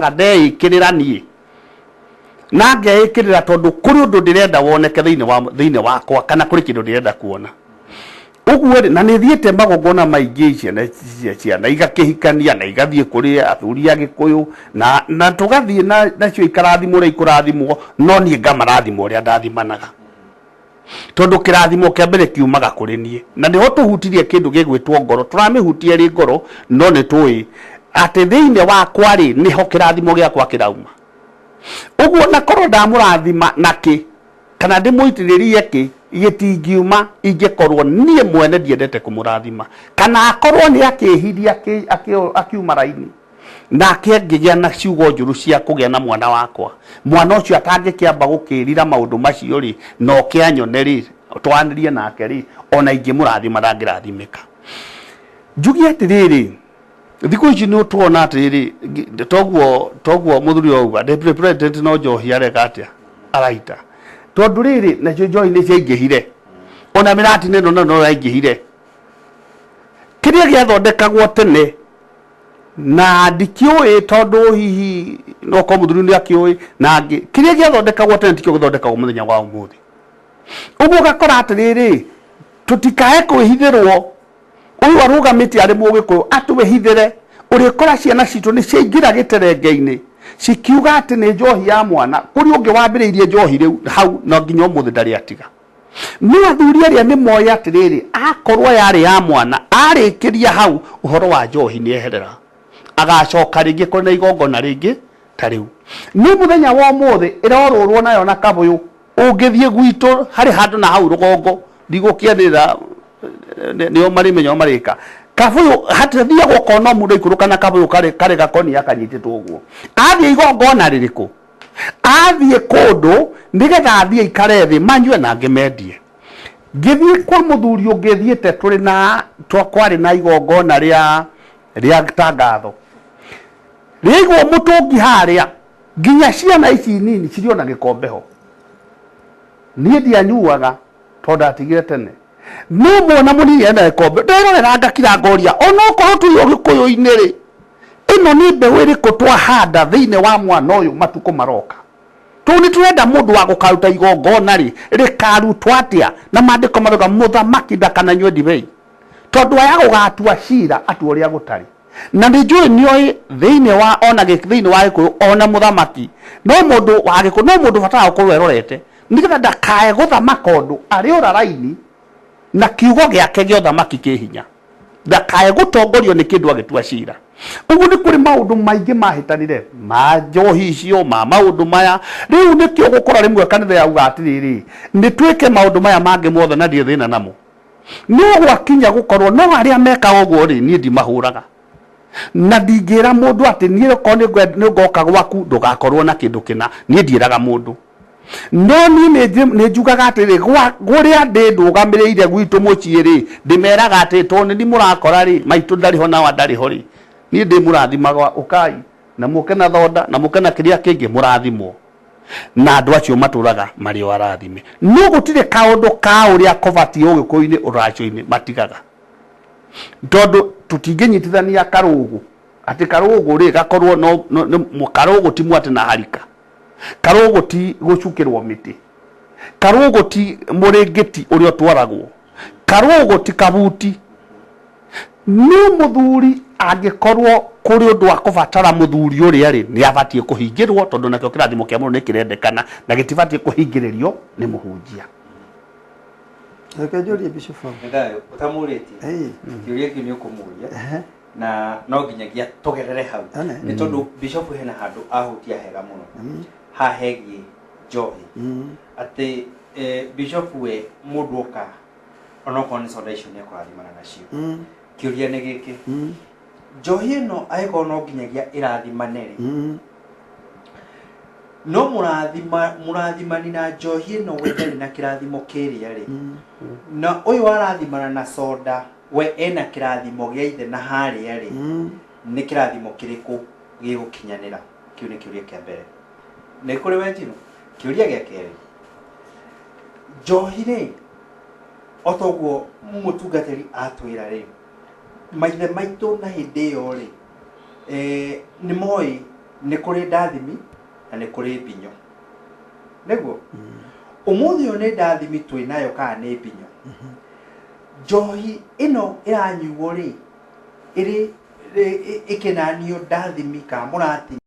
Ndeĩkĩrĩra niĩ na ngeĩkĩrĩra tondũ kũrĩ ũndũ ndĩrenda woneke thĩinĩ wakwa, kana kũrĩ kĩndũ ndĩrenda kuona ũguo rĩ. Na nĩ thiĩte magongona maingĩ, ciana ciana igakĩhikania na igathiĩ kũrĩ athuri a Gĩkũyũ na tũgathiĩ na nacio ikarathimwo ũrĩa ikũrathimwo, no niĩ ngamarathima ũrĩa ndathimanaga, tondũ kĩrathimo kĩa mbere kiumaga kũrĩ niĩ. Na nĩho tũhutirie kĩndũ gĩgwĩtwo ngoro. Tũramĩhutia ĩrĩ ngoro, no nĩ tũĩ atĩ thĩinĩ wakwa rĩ, nĩho kĩrathimo gĩakwa kĩrauma. Ũguo na korwo ndamũrathima na kĩ kana ndĩmũitĩrĩrie kĩ, gĩtingiuma ingĩkorwo niĩ mwene ndiendete kũmũrathima, kana akorwo nĩ akĩhirie akiuma raini nake angĩgĩa na ciugo njũru cia kũgĩa na mwana wakwa. Mwana ũcio atangĩkĩamba gũkĩrira maũndũ macio rĩ, na oke anyone rĩ, twaranĩrie nake rĩ, ona ingĩmũrathima ndangĩrathimĩka. Njuge atĩrĩrĩ, thikũ ici nĩ tuona atĩrĩrĩ, toguo mũthuri auga deputy president no njohi areka atĩa araita, tondũ rĩrĩ, nacio njohi nĩ ciaingĩhire, ona mĩratina ĩno no yaingĩhire. Kĩrĩa gĩathondekagwo tene na ndikĩũĩ, tondũ hihi no korwo mũthuri nĩ akĩũĩ na angĩ, kĩrĩa gĩathondekagwo tene tikĩo gĩthondekagwo mũthenya wa ũmũthĩ. Ũguo ũgakora atĩrĩrĩ, tũtikae kwĩhithĩrwo. Ũyũ arũgamĩte arĩ Mũgĩkũyũ atwĩhithĩre. Ũrĩkora ciana citũ nĩ ciaingĩra gĩterenge-inĩ cikiuga atĩ nĩ njohi ya mwana. Kũrĩ ũngĩ wambĩrĩirie njohi rĩu hau na nginya ũmũthĩ ndarĩ atiga. No athuri arĩa nĩ moĩ atĩrĩrĩ, akorwo yarĩ ya mwana, arĩkĩria hau ũhoro wa njohi nĩ eherera, agacoka rĩngĩ kũrĩ na igongona rĩngĩ ta rĩu. Nĩ mũthenya wa ũmũthĩ ĩrorũrwo nayo na kabũyũ. Ũngĩthiĩ gwitũ harĩ handũ na hau rũgongo, ndigũkĩanĩrĩra, nĩo marĩmenya marĩka kabũyũ, hatathiagwo ũkona mũndũ aikũrũka na kabũyũ karĩ gakonia kanyitĩtwo ũguo. Athiĩ igongona rĩrĩkũ, athiĩ kũndũ nĩgetha athiĩ aikare thĩ manyue na angĩ mendie. Ngĩthiĩ kwa mũthuri ũngĩ thiĩte tũrĩ na kwarĩ na igongona rĩa tangatho, rĩaigwo mũtũngi harĩa, nginya ciana ici nini cirĩ ona gĩkombe ho. Niĩ ndianyuaga tondũ ndatigire tene, no mwana mũnini ena gĩkombe, nderorera ngakira ngoria, onokorwo tũrĩ Ũgĩkũyũ-inĩ rĩ, ĩno nĩ mbeũ ĩrĩkũ twahanda thĩinĩ wa mwana ũyũ matukũ maroka? Tondũ nĩ tũrenda mũndũ wa gũkaruta igongona rĩ, rĩkarutwo atĩa? Na maandĩko marauga mũthamaki ndakananyue ndibei, tondũ aya gũgatua cira atua ũrĩa gũtarĩ. Na nĩ njũĩ nĩoĩ thĩinĩ wa ona thĩinĩ wa Gĩkũyũ, ona mũthamaki no mũndũ wa Gĩkũyũ, no mũndũ ũbataraga gũkorwo erorete nĩgetha ndakae gũthamaka ũndũ arĩ ũra raini na kiugo gĩake gĩa ũthamaki kĩ hinya, ndakae gũtongorio nĩ kĩndũ agĩtua cira. Ũguo nĩ kũrĩ maũndũ maingĩ mahĩtanire ma njohi icio, ma maũndũ maya. Rĩu nĩkĩo gũkora rĩmwe kanitha yauga atĩrĩrĩ, nĩ twĩke maũndũ maya mangĩ mothe na ndirĩ thĩna namo, no gwakinya gũkorwo no arĩa mekaga ũguo rĩ, niĩ ndimahũraga na ndingĩra mũndũ atĩ niĩ okorwo nĩ ngoka gwaku ndũgakorwo na kĩndũ kĩna. Niĩ ndiĩraga mũndũ, no niĩ nĩ njugaga atĩrĩ, kũrĩa ndĩ ndũgamĩrĩire gwitũ mũciĩ rĩ, ndĩmeraga atĩ tondũ nĩ mũrakora rĩ, maitũ ndarĩ ho nawa ndarĩ ho rĩ, niĩ ndĩ mũrathimaga, ũkai na mũke na thonda na mũke na kĩrĩa kĩngĩ mũrathimwo, na andũ acio matũraga marĩ o arathime. No gũtirĩ kaũndũ ka ũrĩa kũbatiĩ Ũgĩkũyũ-inĩ ũracio-inĩ matigaga, tondũ tũtingĩnyitithania karũgũ atĩ karũgũ rĩ gakorwo no karũgũ ti mwatĩ na harika, karũgũ ti gũcukĩrwo mĩtĩ, karũgũ ti mũrĩngĩti ũrĩa ũtwaragwo, karũgũ ti kabuti. No mũthuri angĩkorwo kũrĩ ũndũ wa kũbatara mũthuri ũrĩa rĩ, nĩ abatiĩ kũhingĩrwo, tondũ nakĩo kĩrathimo kĩa mũndũ nĩ kĩrendekana na gĩtibatiĩ kũhingĩrĩrio nĩ mũhunjia. Reke njũrie Bishop hau. Nĩ thayũ ũtamũrĩtie. Ĩĩ. Kĩũria kĩu nĩ ũkũmũria na no nginyagia tũgerere hau, Ane. nĩ tondũ bishop hena handũ ahutia hega mũno haha hegiĩ njohi, atĩ bishop we mũndũ oka onokorwo nĩ soda icio nĩ ekũrathimana nacio. Kĩũria nĩ gĩkĩ, njohi ĩno angĩkorwo no nginyagia ĩrathimane rĩ, no mũrathima mũrathimani na njohi ĩno we ndarĩ na kĩrathimo kĩrĩa rĩ, na ũyũ arathimana na soda we ena kĩrathimo gĩa ithe na harĩa rĩ, nĩ kĩrathimo kĩrĩkũ gĩgũkinyanĩra? Kĩu nĩ kĩũria kĩa mbere nĩ kũrĩ we Njirũ. Kĩũria gĩa kerĩ, njohi rĩ, o toguo mũtungatĩri atwĩra rĩ, maithe maitũ na hĩndĩ ĩyo rĩ, nĩ moĩ Nĩ kũrĩ ndathimi na nĩ kũrĩ mbinyo. Nĩguo ũmũthĩ ũyũ nĩ ndathimi twĩ nayo kana nĩ mbinyo? Njohi ĩno ĩranyuo rĩ, ĩrĩ ĩkĩnanio ndathimi kana mũratini?